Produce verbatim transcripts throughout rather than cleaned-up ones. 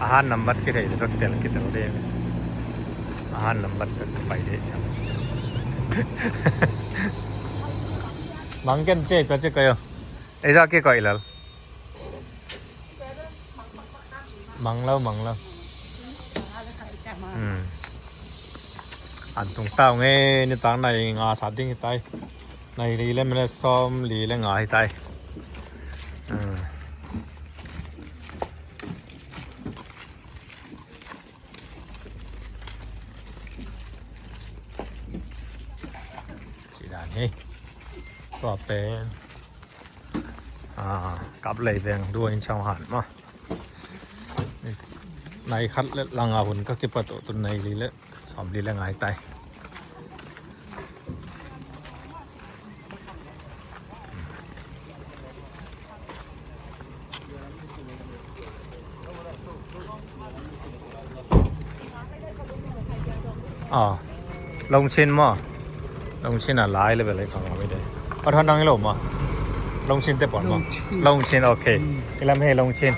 Ahan nambat kithei te bek tel kitel ding. Ahan nambat bek pai ding ciang. Mang ken cia tua cia kayo. Ei za kikoih lel. Mang lo, mang lo. Hmm. An tung tau nge, nitak nai nga sat ding hi tai. Nai li le minute sawm li le nga hi tai. Hmm. Sidan hi. Tua pen. Ah, kap lei veng dua in chang han ma. Nai khat le langa hun ka kipat uh tun nai li le sawm li le ngai tai. Ah, Longchin maw? Longchin a lai le bel ei khang a mi de. Pathon dang i lo maw? Longchin te pon maw? Longchin. Longchin, okay. Hmm. I lam hei Longchin.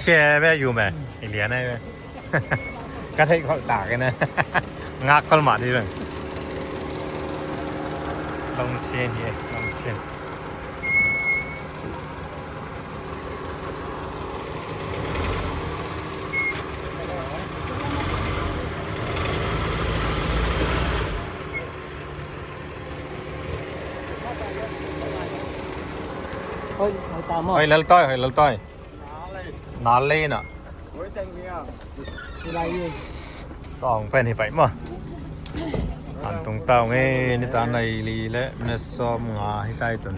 Sia be yu me. I lian ai be. Ka thei khol tak i na. Ngak khol ma di be. Longchin hi, Longchin. Hoi, hoi ta maw? Hoi lel toi, hoi lel toi. Na lei na. Tua hong pen hi pai maw. An tung tau nge, nitak nai li le minute sawm nga hi tai tun.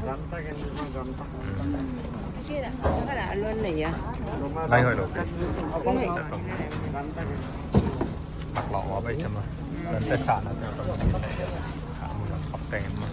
Lai hoi lo. Tak lo wa bai chama. Dan te sa na te tong. Pak teng ma.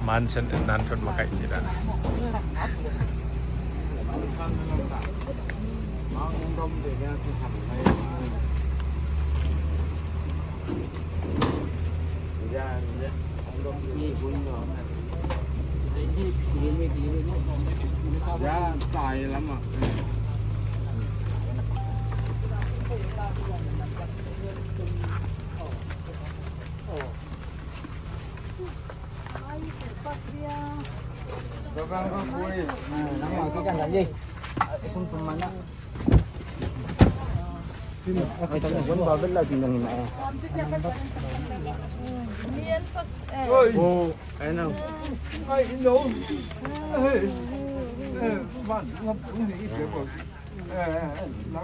Mansion nan thot makaih ci dan.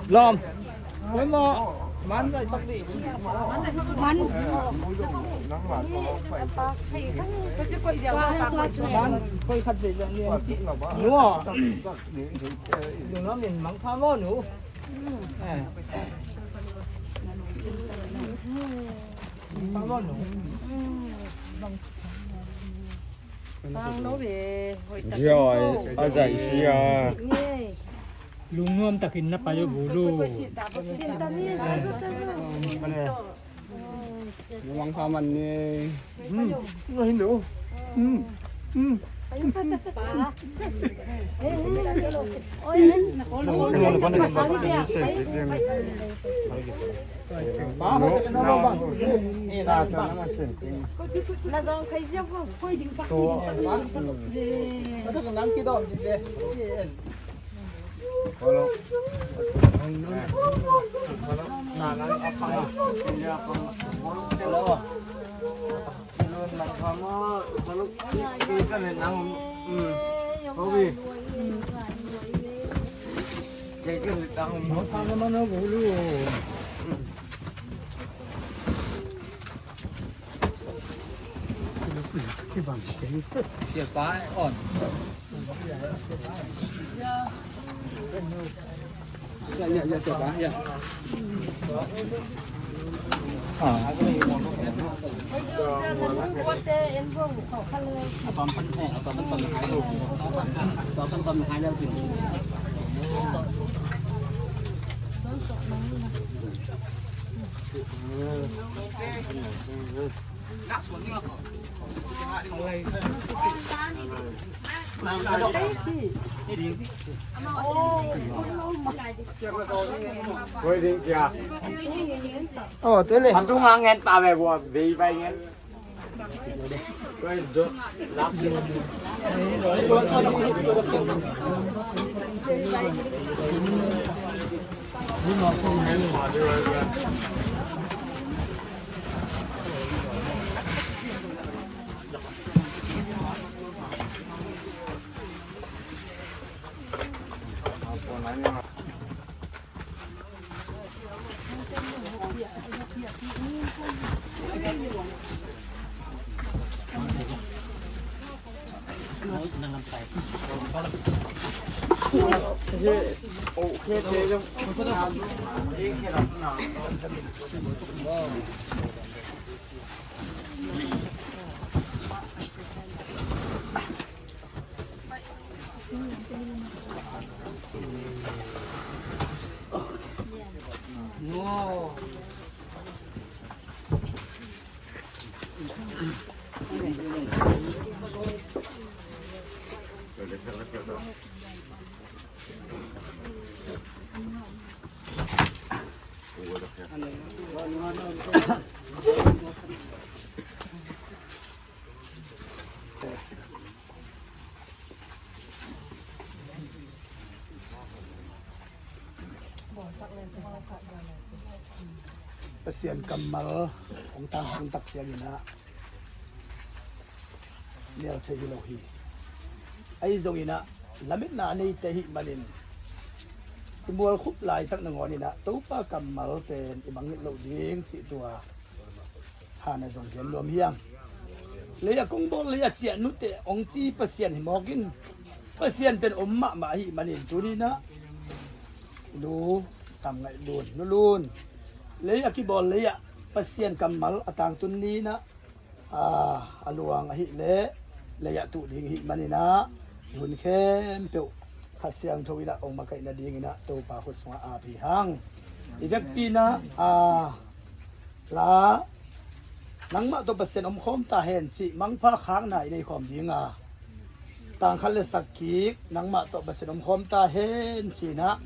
Lom. Ui maw. Man zai tak di. Man. Man koi khat zai zai ni. Nu aw. Nu lam in mang pha maw nu. Mang pha maw nu. Mang lo ve. Zioi a zai sia. Lungnuam takin na pai uh bu lu. Lungnuam kha man ni. Ôi, ding cia. Ồ, tuế lệ. Hẳn tung ngang ngen ta về của vì vay ngen. Pasian kammal hong tangtun tak ciangin ah nial thei hi lo hi. Ahi zongin ah lametna a neite ahih manin i mualkhup laitak nangawn in ah Topa kammal pen i mangngilh loh ding cih tua hana zong gen nuam hi hang. Lei a kong bawl lei a ciah nute hong ci Pasian hi mawk in, Pasian pen om mahmah ahih manin tuni in ah Nu Sam Ngaih Lun, Nu Lun, lei a kibawl lei ah Pasian kammal a tangtun ni in ah, a, a luang ahih leh lei ah tuh ding ahih manin ah i hun khempeuh Kha Siangtho in ah hong makaih nadingin ah Topa khut sungah ap hi hang. I vekpi in ah, a, La, nangmah tawh Pasian omkhawm ta hen cih mangpha khakna i nei khawm ding a, tang khat le sak kik, nangmah tawh Pasian omkhawm ta hen ci in ah,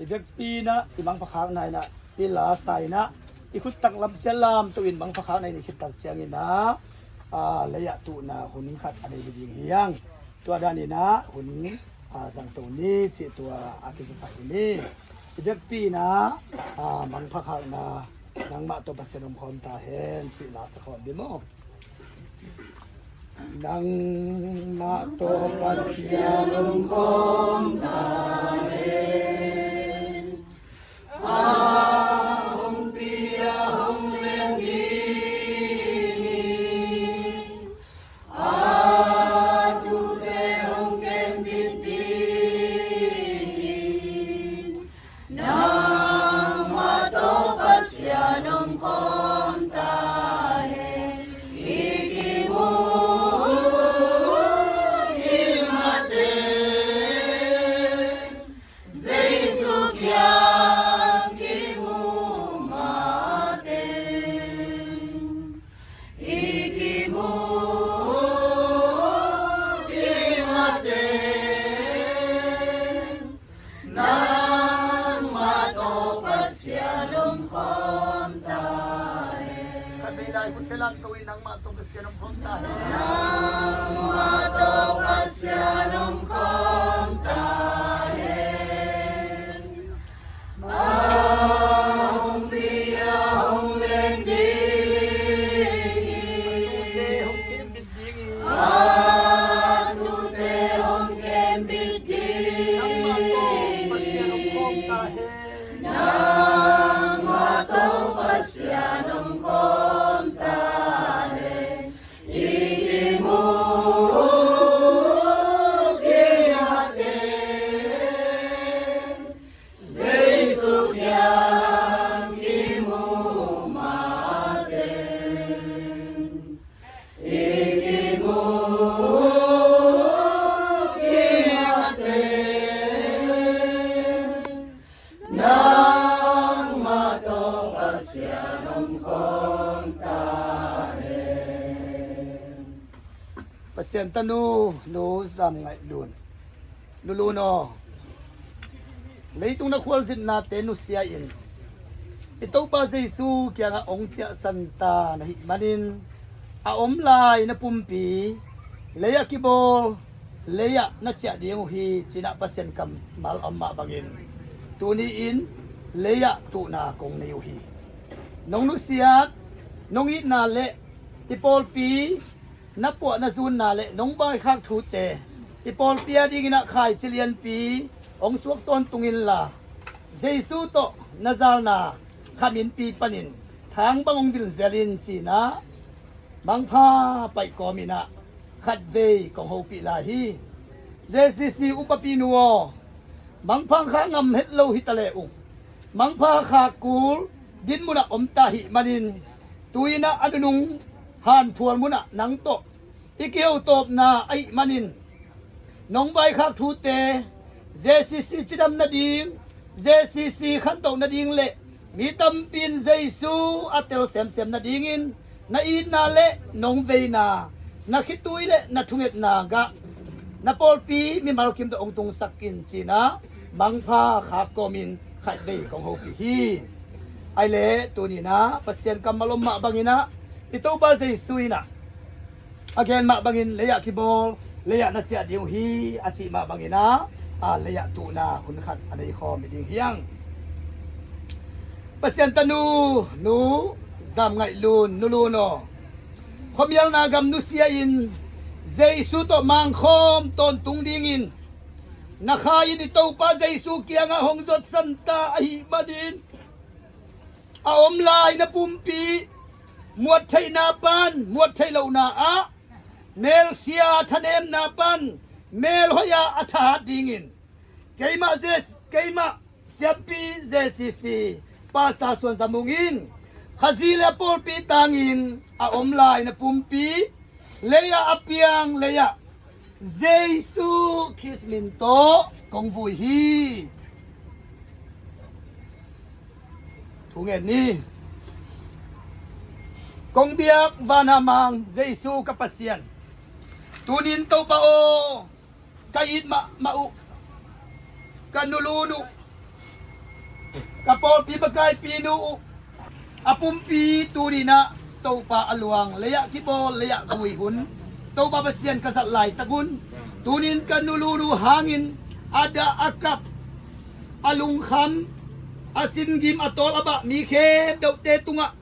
i vekpi in ah i mangpha khakna in ah i la sa in ah, i khut taklam ciang lamto in mangpha khakna i neih khit tak ciangin ah, a, lei ah tuhna hun khat a nei hi ding hi hang. Tua dan in ah hun, a, zangto ni cih tua a kizasak hi ni. I vekpi in ah, a, mangpha khakna, nangmah tawh Pasian omkhawm ta hen cih la sa khawm ding maw? Nangmah tawh Pasian omkhawm ta hen. A hong pi a hong leng ding hi. A tuute hong kembit ding hi. Nangmah tawh Pasian omkhawm ta hen. I kimu i mate. Jesu kiang kimu mate. I kimu i mate. Nangmah tawh Pasian omkhawm ta hen. Kan bei lai hun belam to in nangmah tawh Pasian omkhawm ta hen. Nangmah tawh Pasian omkhawm ta hen. A hong pi a hong leng ding hi. A tuute hong kembit ding hi. A tuute hong kembit ding hi. Nangmah tawh Pasian omkhawm ta hen. Nangmah tawh Pasian omkhawm ta hen. I kimu i mate. Siantanu Nu Zam Ngaih Lun, Nu Lun aw, leitung na khualzinna te nusia in i Topa Jesu kiangah hong ciahsan ta na hih manin a om lai na pumpi lei-ah kibawl, lei-ah na ciah ding uh hi, cinah Pasian kammal om mah bangin tuni-in lei-ah tuhna kong nei uh hi. Nong nusiat, nong itna le i pawlpi na puah na zunna le nong vaikhak thute i pawlpi a dinginah khaici lianpi hong suak tawntung inla, Jesu tawh na zalna khaminpi panin thang bang hong vilzel in cinah mangpha paih kawminah khatvei kong hopih lai hi. J C C upapinu aw, mangpha kha ngam het lo hi ta le uh, mangpha kha kul din munah om ta hih manin, tuinah a nunung hanphual munah nang tawh i kihotawpna ahih manin, nong vaikhak thute J C C cidam nading, J C C khantoh nading le mi tampi in Jesu a tel semsem nadingin na itna le nong veina, na khitui le na thungetna gah na pawlpi mimal kim tawh hong tungsak in cinah mangpha khak kawmin khatvei kong hopih hi. Ahi le tuninah Pasian kammal om mah banginah i Topa Jesu inah a gen mah bangin lei-ah kibawl, lei-ah na ciah ding uh hi a cih mah banginah a lei-ah tuhna hun khat a nei khawm i ding hiang. Pasian tanu Nu Zam Ngaih Lun, Nu Lun aw, khuamialna gam nusia in Jesu tawh mangkhawm tawntung dingin na kha in i Topa Jesu kiangah hong zuatsan ta ahih manin a om lai na pumpi muat theihna pan muat theih lohna ah melsia thanemna pan melhoih ah a thahat dingin keimah Jes-, keimah siampi J C C Pastor Suan Za Mung in Khazih le a pawlpi tangin a om lai na pumpi lei-ah a piang lei-ah Jesu Khrist min tawh kong vui hi. Thu ngen ni. Kong biak vana mang Jesu ka Pasian, tunin Topa aw, ka it mahmah uh, ka Nu Lun uh, ka pawlpi makaipinu uh, a pumpi tuninah Topa a luang lei-ah kibawl lei-ah vui hun Topa Pasian ka zat laitak un, tunin ka Nu Lun uh hangin a dah a kap, a lungkham, a singim, a tawl a bah mi khempeuhte tungah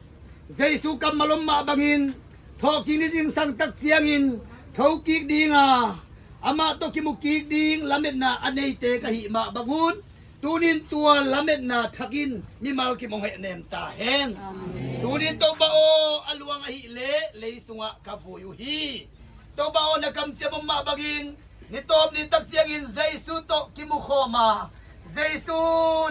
Jesu kammal om mah bangin thawhkik ni zingsang tak ciangin thokik dinga amah tawh kimukik ding lametna a neite ka hih mah bangun, tunin tua lametna thakin mimal kim hong hehnem ta hen. Amen. Tunin Topa aw, a luang ahih leh lei sungah ka vui uh hi. Topa aw, na kamciam om mah bangin nitawp nitak ciangin Jesu tawh kimukhawm a, Jesu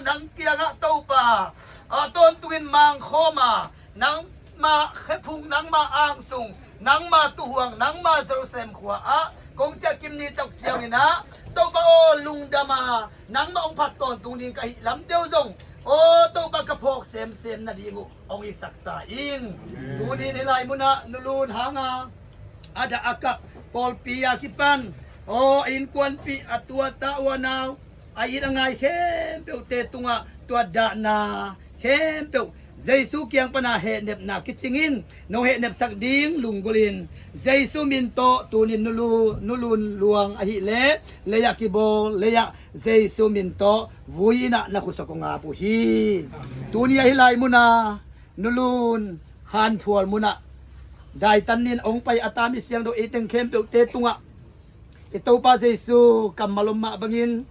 nang kiangah Topa a tawntungin mangkhawm a, nangmah khephung, nangmah angsung, nangmah tuhuang, nangmah Jerusalem khua ah kong ciah kim nitak ciangin ah, Topa aw, lungdam a, nangmah hong phat tawntung ding ka hih lam deuh zong, aw Topa, ka phawk semsem nading uh hong hisak ta in. Tunin hih lai munah Nu Lun hanga a dah a kap, pawlpi a kipan, aw, a innkuanpih, a tuata, u a nau, a it a ngai khempeuhte tungah tua dahna khempeuh Jesu kiang pana hehnepna kicingin nong hehnepsak ding lunggulhin, Jesu min tawh tunin Nu Lu-, Nu Lun luang ahih leh lei-ah kibawl, lei-ah Jesu min tawh vui-in ah na khutsua kong ap uh hi. Tuni ahi lai muna Nu Lun hanphual munah daitan nin hong pai a ta mi siangtho ei teng khempeuhte tungah i Topa Jesu kammal om mah bangin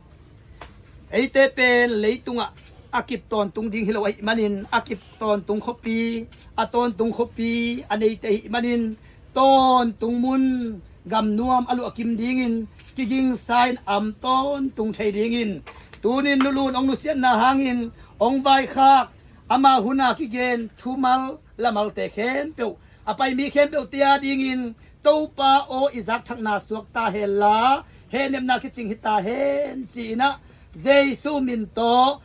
eite pen leitungah a kip tawntung ding hi lo ahih manin, a kip tawntung khuapi, a tawntung khuapi a neite ahih manin, tawntung mun gamnuam a luahkim dingin kigingsa in am tawntung thei dingin, tunin Nu Lun hong nusiatna hangin hong vaikhak, ama huna kigen thumal lamalte khempeuh, a pai mi khempeuhte a dingin Topa aw, i zakthakna suak ta hen la, hehnepna kicing hi ta hen ci-in ah Jesu min tawh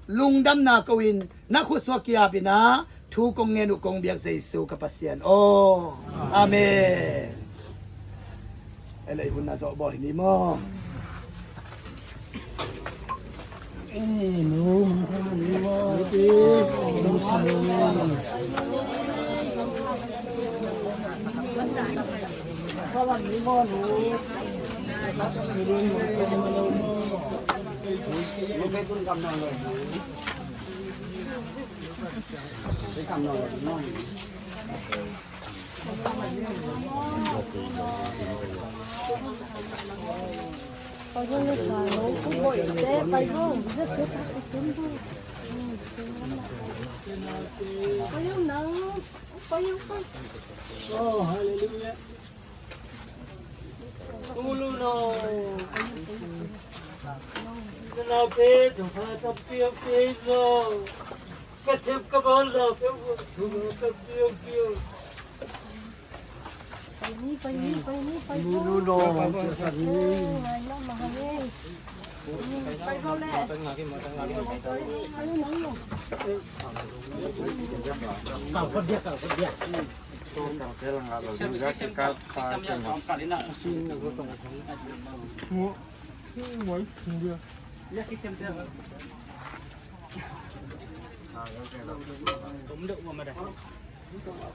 lungdamna ko-in na khutsua kiap in ah thu kong ngen uh kong biak Jesu ka Pasian aw. Amen. Ei leh hun na zawh bawl hi ni maw? Oh, hallelujah. Ulu no. Ka nau pen thupha tampi hong pia in lo. Ka sem ka bawl nau pen thupha tampi hong pia in. Pai ni, pai ni, pai ni, pai ni. Ulu no. Pai ni. Pai ni. Pai ni. Pai ni. Pai ni.